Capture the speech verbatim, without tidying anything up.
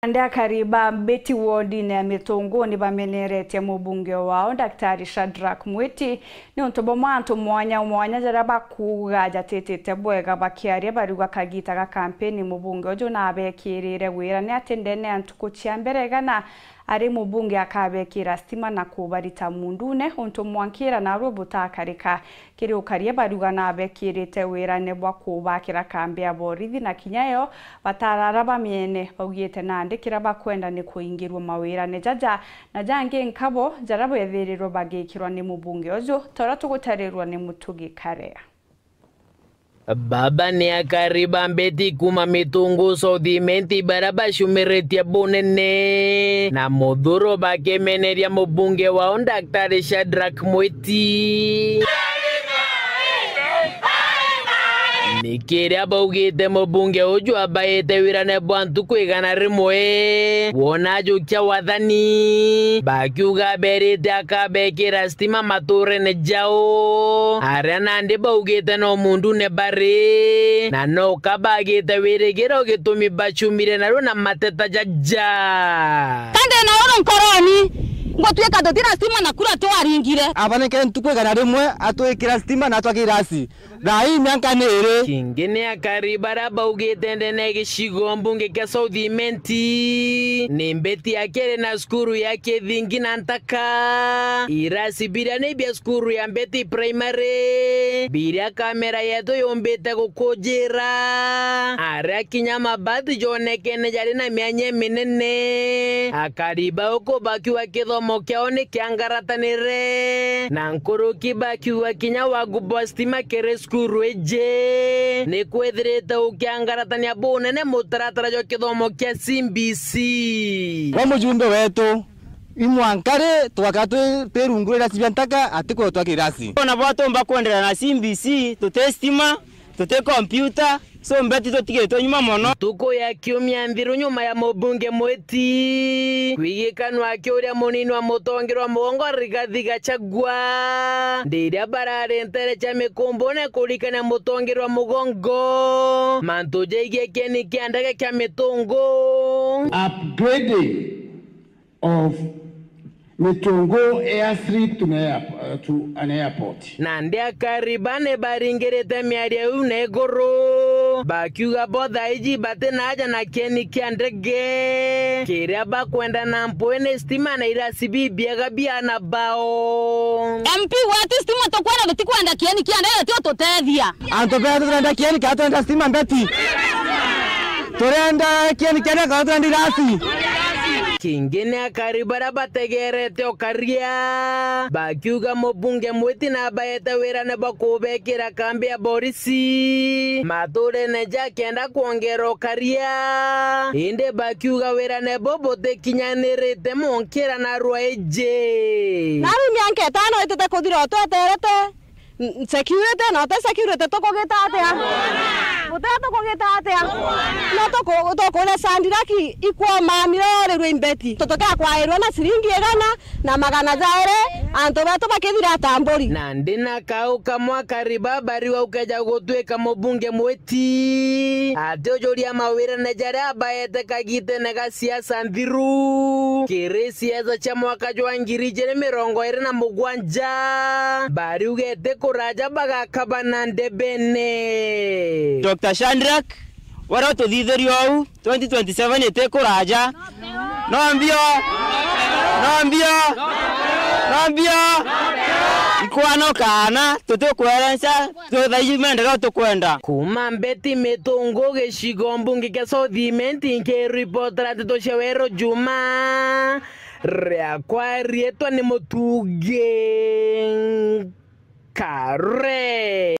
Nandi akari ba Mbeti wodine ya Mitunguu ni bameneretie mubunge wao, Daktari Shadrack Mwiti, niuntu bwa mantu mwanya mwanya jaria bakuuga jatitite bwega. Bakiaria bariuga kagita ga kampeni, mubunge uju nabekirire wira ni ati ndene ya ntuku cia mbere igana ari mubunge akabekira stima na kubarita mundune, untu mwankira narua butakarika. Kiri ukaria bariuga nabekirite wirane bwa kubakira kambi ya borithi, na kinya yo batarara bamiene, baugite nandi kiria bakwenda ni kuingirua mawirane jaja na jangi nkabo jaria bethirirwe bagikirwa ni mubunge uju, ta uria tugutarirwa ni Mutugi Karea. Baba ni akari ba Mbeti kuuma Mitunguu South Imenti baria bacumiritie bunene na muthuro bakimeneria mubunge wao Daktari Shadrack Mwiti. Ni kiria baugite mubunge uju abaite wirane bwa ntuku igana rimwe, wona ajukia wathani, bakiuga aberite akabekira stima maturene jao, aria nandi baugite no mundune bari, na no kabagite wirigiro gitumi bacumire narua na mateta jaja. Kandi na uru nkoroni, ngutwika tutina stima na kura twaringire. Abaneke ntuku igana rimwe atwikira stima na atwakira irasi. Thaa ii mianka ni iri. Kingi ni akari baria baugite ndene ya gicigo mbunge kia South Imenti, ni Mbeti akiri na cukuru ya Kithingi na Ntaka. Irasi biria ni bia cukuru ya Mbeti Primary, biria kamera yetu yumbite gukujira, aria kinya mabati jonekene jari na mianya iminene. Akari ba uku bakiuga kithomo kiao ni kiangaratanire, na nkuruki bakiuga kinya wagu bwa stima kiri cukuru iji ni kwithirite ukiangaratania bunene mutaratara jwa kithomo kia C B C. Kwa mujumbe wetu, imwanka ri tugakara twi, twi rungu rwa irasi bia Ntaka, atikwithwa twaki irasi. Ona bwatumba kwenderea na C B C, tuti stima, tuti computer, so Mbeti tutigitwe nyuma mono. Ntuku ya kiumia nthiru nyuma ya mubunge Mwiti kwigikanwa aki uria munini wa mutongeria wa mugongo Rigathi Gachagua, ndiria barari ntere cia mikumbune kurikania mutongeria wa mugongo mantu jaigie kieni kia ndege kia Mitunguu. Upgrading of Mitunguu airstrip to an airp-, to an airport. Nandi akari bane baringirite miario iu na iguru, bakiuga bo thaa iji bati na aja na kieni kia ndege. Kiria bakwenda na mpwi ni stima na irasi bibiega biana bao. M P wetu, stima tukwenda, tutikwenda kieni kia ndege, tio tutethia. Antu betu turenda kieni kana turenda stima Mbeti? Turenda kieni kia ndege kana turenda irasi? Kingi ni akari baria bategerete ukaria, bakiuga mubunge Mwiti nabaete wirane bwa kubekira kambi ya borisi maturene ja kenda kwongera ukaria, indi bakiuga wirane bo butikinyanirite munkira na rwaiji. Naru mianka itano itite kuthira utweterete. N-, security, na uti security tukugita atia? Uti tukugita atia? No tuku-, tukuria Sandilaki ikwomamire urirwe imbeti. Tutukea kwairwa na ciringi igana na magana jairi, antu betu bakithira ta mburi. Na ndi na kau kamwe akari babari wa ukeja gutwika mubunge Mwiti, ati ujuria mawirane jaria abaete kagitene ga siasa nthiru. Kiri siasa cia mwaka jwa ngiri ijiri mirongo iri na mugwanja, bariuga iti kuraja bagakabana ndebene. Doctor Shadrack, wara ututhithirie uu, twenty twenty-seven iti kuraja. No mbio! No mbio! No mbio! Ikwana kana, tutikwerenca. Tuthaiji maendeleo tukwenda. Kuuma Mbeti Mitungu, gicigo mbunge kia South Imenti, nkiripotera nteto cia Weru Juma, riakwa riitwa ni Mutugi Kare.